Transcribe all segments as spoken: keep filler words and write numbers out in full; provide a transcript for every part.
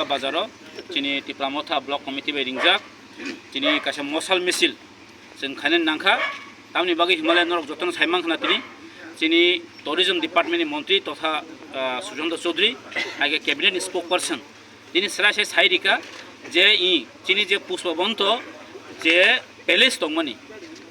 Bazaro chini Tipra Motha Block Committee bai ringjak chini kaisa mosal misil chwng khainani nangkha. Tamni bagwi hinmale norok jotono saimankha na tini chini Tourism Department ni montri totha, ah, Sushanta Chaudhary, hai khe cabinet ni spokesperson, tini srai sai sai rika je i chini je Pushpabanta je palace tongmani,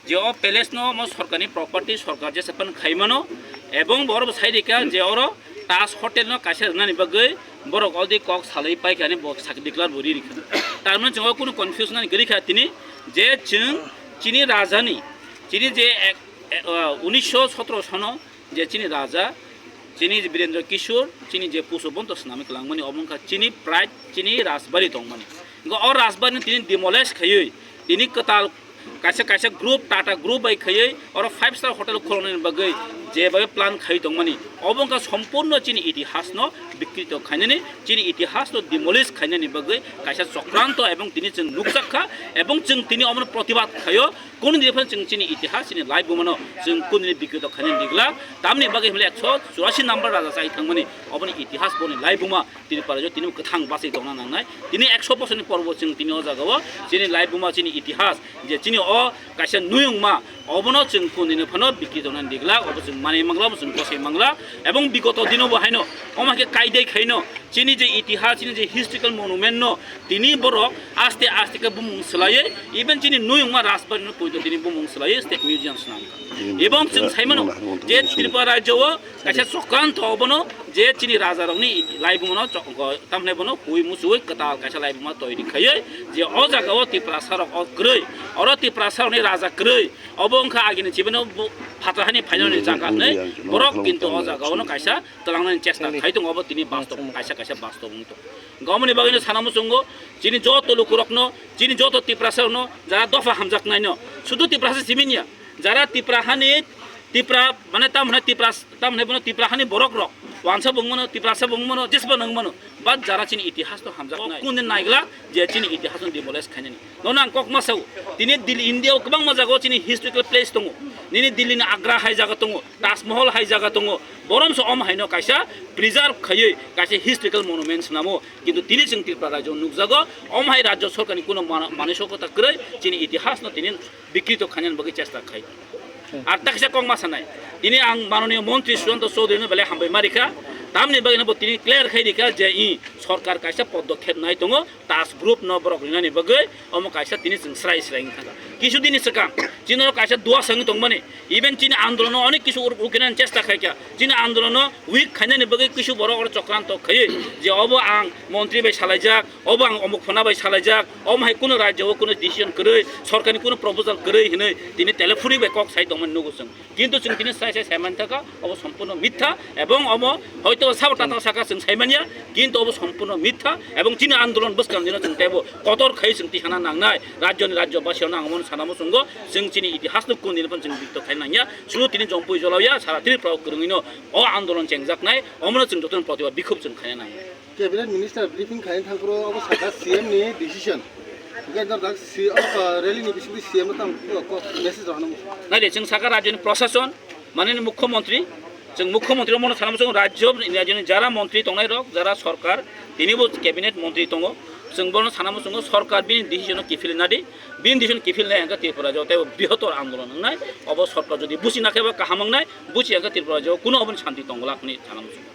je o palace no mo sorkarni property, sorkar jesa pan khaimano, ebong borok bo sai rika je oro Taj Hotel no kaisa rwnani bagwi borok already kok salai paikha ni bo sak declare bo ri rikha. Tar mane chwng o kunu confusion ani gori kha tini je chwng chini rajani, chini je ek, e, o, unisho sotro sono je chini raja, chini je Birendra Kishore, chini je Pushpabanta swnamwi kwlangmani, obo wngkha chini pride, chini rajbari tongmani. Hwnkhe o rajbari no tini demolish khaiwi, tini kwtal kaisa kaisa group, Tata group bai khaiwi oro five star hotel khuloknani bagwi je bai plan khaiwi tongmani, obo wngkha sompurno chini itihas no bikrito khainani, chini itihas no demolish khainani bagwi kaisa chokranto, ebong tini chwng nukjak kha, ebong chwng tini omono protibad khaio. Kunu din phano chwng chini itihas, chini laibuma no chwng kunu din bikrito khainani digla. Tamni bagwi hwnle ekso churasi number raja chai thangmani, oboni itihas, boni laibuma Tripura rajyo tini kwthang bachai tongna nangnai. Tini ekso bosorni porbo chwng tini o jagao chini laibuma, chini itihas, je chini o kaisa nuyungma, obono chwng kunu din phano bikrito khainani digla, obo chwng manwi mangla, obo chwng bosai mangla. Ebong bigoto dino bo haino, omo hai khe kaidai khaino, chini je itihas, chini je historical monument no tini borok aste aste khe bumung swlaiwi, even chini nuyungma rajbari no poito tini bumung swlaiwi state museum swnam. Ebong chwng saimano je Tripura rajyo o kaisa chokranto obono je chini raja rokni laibuma no chok-, tamni bono hui muchui kwtal kaisa laibuma toiri khaiwi je o jagao Tiprasa rok o kwrwi, oro Tiprasa rokni raja kwrwi, obo wngkha agini chibino phatar hani phainani jaga hinwi borok kintu o jagao no kaisa twlangnani chesta khai tongo, obo tini bastob, kaisa kaisa bastob wng tongo. Hwnkhe omoni bagwino sana muchungo, chini joto lukurokno, chini joto Tiprasarokno, jara dopha hamjaknaino, sudu Tiprasa simi ya, jara Tipra hani, Tipra, mane, tam hwnai Tipra, tam hwnai bono Tipra hani borok rok, wansa bo wng mano, Tiprasa bo wng mano, jesba wng mano, but jara chini itihas no hamjaknai, kunu din naigla je chini itihas no demolish khainani. Nono ang kok ma sao, tini Delhi, India o kwbangma jagao chini historical place tongo. Nini Delhi ni Agra hai jaga tongo, Taj Mahal hai jaga tongo. Borom se om haino kaisa preserve khaiwi kaisa historical monument swnamo. Kintu tini chwng Tripura rajyo nukjago, om hai rajyo sorkarni kuno mana-, manusiokota kwrwi chini itihas no tini bikrito khainani bagwi chesta khai. Ar taksa kok ma sanai, tini ang manoniyo montri Sushanta Chaudhary no belai hambai ma rikha. Tamni bagwi no bo tini clear khai rikha je i sorkar kaisa podokhep nai tongo. Task group no borok rinani bagwi omo kaisa tini chwng srai srai wng thangkha. Kisu dini swkang chini oro kaisa duasong wng tongmani, even chini andolono onek kisu ur-, ukinani chesta khaikha, chini andolono weak khainani bagwi kisu borok oro chokranto khaiwi je obo ang montri bai salaijak, obo ang omuk phona bai salaijak, omo hai kuno rajyo o kuno decision kwrwi, sorkarni kuno proposal kwrwi hinwi tini telephone bai kok sai tongmani nugo chwng. Kintu chwng tini sai sai sai manthaka, obo sompurno mitha, ebong omo hoito sabo tatal saka chwng sai manya, kintu obo sompurno mitha, ebong chini andolon bwskang dino chwng teibo kotor khai chwng tihana nangnai, rajyoni rajyobasirokno ang omono sana muchungo, chwng chini itihasno kun dino phano chwng bikto khai nangya, sudu tini jompui jolauya, sara Tripura o kwrwngwino o andolon chengjaknai, omono chwng jotono protibad bikhub chwng khaina nangnai. Cabinet Minister briefing khaina thangphuru obo sakha C M ni decision. Hingke norok si-, o, rally ni bisingtwi C M no tamo kok message rwna muchung. Naidi, chwng sakha rajyoni prashason, manini mukhyamantri, chwng mukhyamantri bono sana muchungo, rajyo, rajyoni jara mantri tongnai rok, jara sorkar, tinibo cabinet mantri tongo, chwng bono sana muchungo sorkar bini decision no kiphil nadi, bini decision kiphil nai hwnkhe Tripura rajyo teibo brihotor andolon wngnai, obo sorkar jodi buchi nakhe bo kaham wngnai, buchi hwnkhe Tripura rajyo kuno oboni shanti tongwlak hwnwi sana muchungo.